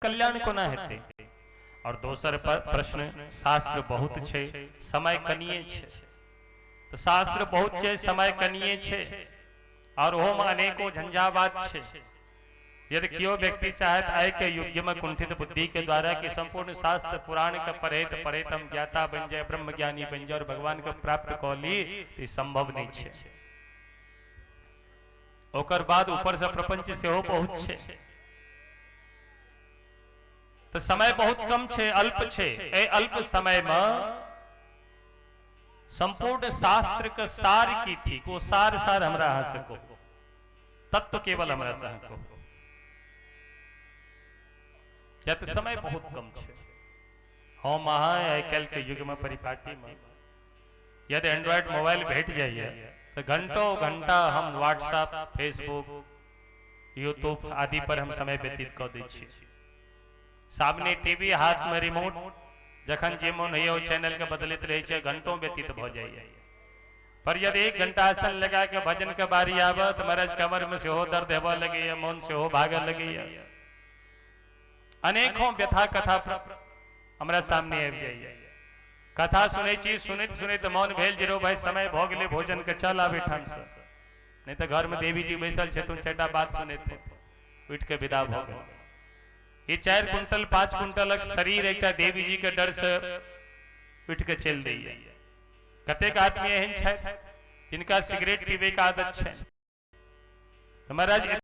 कल्याण कोना हेतै? और दोसर प्रश्न, शास्त्र बहुत छै, समय कनिए छै। तऽ शास्त्र बहुत छै, समय कनिए छै, और ओहोमे अनेको झंझावात छै। यदि केओ व्यक्ति चाहत आइ के युग में कुंठित बुद्धि के द्वारा कि संपूर्ण शास्त्र पुराण के पढ़ैत पढ़ैत हम ज्ञाता बन जाए, ब्रह्म ज्ञानी बन जाए और भगवान के प्राप्त कऽ ली, तऽ ई संभव नहि छै। ओकर बाद ऊपर से प्रपंच सेहो बहुत छै, तऽ समय बहुत कम छै, अल्प छै। एहि अल्प समय में संपूर्ण शास्त्र के सार की थी, ओ सार सार हमरा अहाँ से कहू, तत्व केवल हमरा से अहाँ कहू, किया तऽ समय बहुत कम छै। हम अहाँ आइ काल्हि के युग में परिपाटी में यदि एंड्रॉयड मोबाइल भेट जाइए तऽ घंटों घंटा हम व्हाट्सएप, फेसबुक, यूट्यूब आदि पर हम समय व्यतीत कऽ दै छी। सामने टीवी, हाथ में रिमोट, जखन जे मोन होइए ओ चैनल के बदलैत रहै छै, घंटों व्यतीत भऽ जाइए। पर यदि एक घंटा आसन लगा के भजन के बारी आबे तऽ महाराज कमर में सेहो दर्द हेबऽ लगैए, मोन सेहो भागऽ लगैए, अनेकों व्यथा कथा हमरा सामने आबि जाइए। कथा सुनै छी, सुनैत सुनैत मन भेल जे रौ भाई समय भऽ गेलै भोजन के, चल आब एहिठामसँ, नहि तऽ घरमे देवी जी बैसल छथुन, चारिटा बात सुनेथुन। उठि के विदा भऽ गेल। ई 4 क्विंटल 5 क्विंटलक शरीर एकटा देवी जी के डर से उठि के चलि दैए। कतेक आदमी एहन छथि जिनका सिगरेट पीबै के आदत छनि। तऽ महाराज